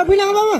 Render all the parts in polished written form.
bilang apa?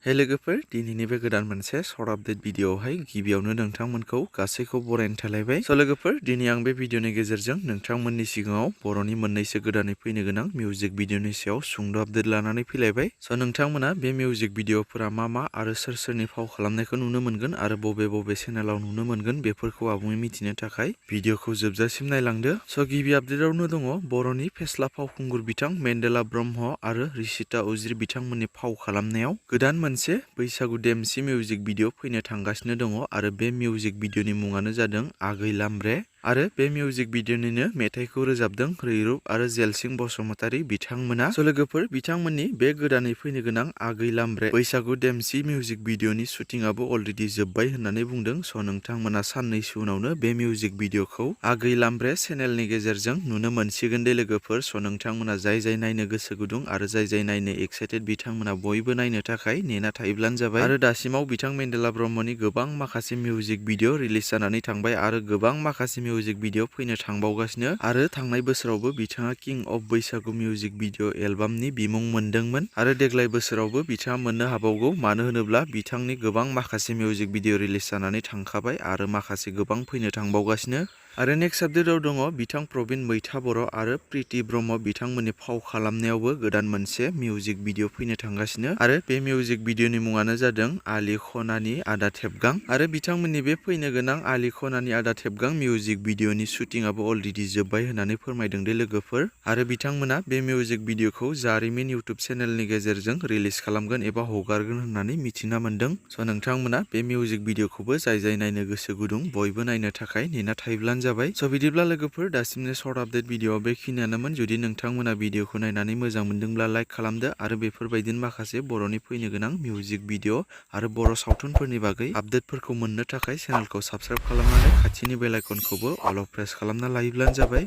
हे लोगोफोर दिनैनि बे गोदान मोनसे सर्ट आपडेट भिडिअआवहाय गिबियावनो नोंथांमोनखौ गासैखौ बरायनो थालायबाय। स' लोगोफोर दिनै आं बे भिडिअनि गेजेरजों नोंथांमोननि सिगाङाव बर'नि मोननैसो गोदानै फैनो गोनां मिउजिक भिडिअनि सायाव सुंद' आपडेट लानानै फैलायबाय। स' नोंथांमोना बे मिउजिक भिडिअफोरा मा आरो सोर फाव खालामनायखौ नुनो मोनगोन आरो बबे चेनेलाव नुनो मोनगोन बेफोरखौ आबुङै मिथिनो थाखाय भिडिअखौ जोबजासिम नायलांदो। स' गिबि आपडेटआवनो दङ बर'नि फेस्ला फावखुंगुर बिथां मेन्डेला ब्रह्म आरो रिशिता उजिर बिथांमोननि फाव खालामनायाव गोदान मोनसे बैसागु देमसि मिउजिक भिडिअ फैनो थांगासिनो दङ आरो बे मिउजिक भिडिअनि मुङानो जादों आगै लामब्रे आरो बे मिउजिक भिडिअनिनो मेथाइखौ रोजाबदों रैरुब आरो जेलसिं बसुमतारी बिथांमोना। स' लोगोफोर बिथांमोननि बे गोदानै फैनो गोनां आगै लामब्रे बैसागु देमसि मिउजिक भिडिअनि शुटिंआबो अलरेडि जोब्बाय होननानै बुंदों। स' नोंथांमोना साननैसो उनावनो बे मिउजिक भिडिअखौ आगै लामब्रे चेनेलनि गेजेरजों नुनो मोनसिगोन दे लोगोफोर। स' नोंथांमोना जाय नायनो गोसो गुदुं आरो जाय नायनो एक्साइटेड बिथांमोना बयबो नायनो थाखाय नेना थायोब्लानो जाबाय। आरो दासिमाव बिथां मेन्डेला ब्रह्मनि गोबां माखासे मिउजिक भिडिअ रिलिज जानानै थांबाय आरो गोबां माखासे मिउजिक भिडिअ फैनो थांबावगासिनो आरो थांनाय बोसोरावबो बिथाङा किं अफ बैसागु मिउजिक भिडिअ एलबामनि बिमुं मोनदोंमोन आरो देग्लाय बोसोरावबो बिथाङा मोननो हाबावगौ। मानो होनोब्ला बिथांनि गोबां माखासे मिउजिक भिडिअ रिलिज जानानै थांखाबाय आरो माखासे गोबां फैनो थांबावगासिनो। आरो नेक्स्ट आपडेटआव दङ बिथां प्रबिन मैथा बर' आरो प्रिति ब्रह्म बिथांमोननि फाव खालामनायावबो गोदान मोनसे मिउजिक भिडिअ फैनो थांगासिनो आरो बे मिउजिक भिडिअनि मुङानो जादों आलि खनानि आदा थेबगां आरो बिथांमोननि बे फैनो गोनां आलि खनानि आदा थेबगां मिउजिक भिडिअनि शुटिंआबो अलरेडि जोब्बाय होननानै फोरमायदों दे लोगोफोर। आरो बिथांमोना बे मिउजिक भिडिअखौ जारिमिन इउटुब चेनेलनि गेजेरजों रिलिज खालामगोन एबा हगारगोन होननानै मिथिना मोनदों। स' नोंथांमोना बे मिउजिक भिडिअखौबो जाय नायनो गोसो गुदुं बयबो नायनो थाखाय नेना थायोब्लानो जाबाय। स' बिदिब्ला लोगोफोर दासिमनि सर्ट आपडेट भिडिअआ बेखिनियानोमोन। जुदि नोंथांमोना भिडिअखौ नायनानै मोजां मोनदोंब्ला लाइक खालामदो आरो बेफोरबायदिनो माखासे बर'नि फैनो गोनां मिउजिक भिडिअ आरो बर' सावथुनफोरनि बागै आपडेटफोरखौ मोननो थाखाय चेनेलखौ साबस्क्राइब खालामनानै खाथिनि बेल आइकनखौबो अल प्रेस खालामना लायोब्लानो जाबाय।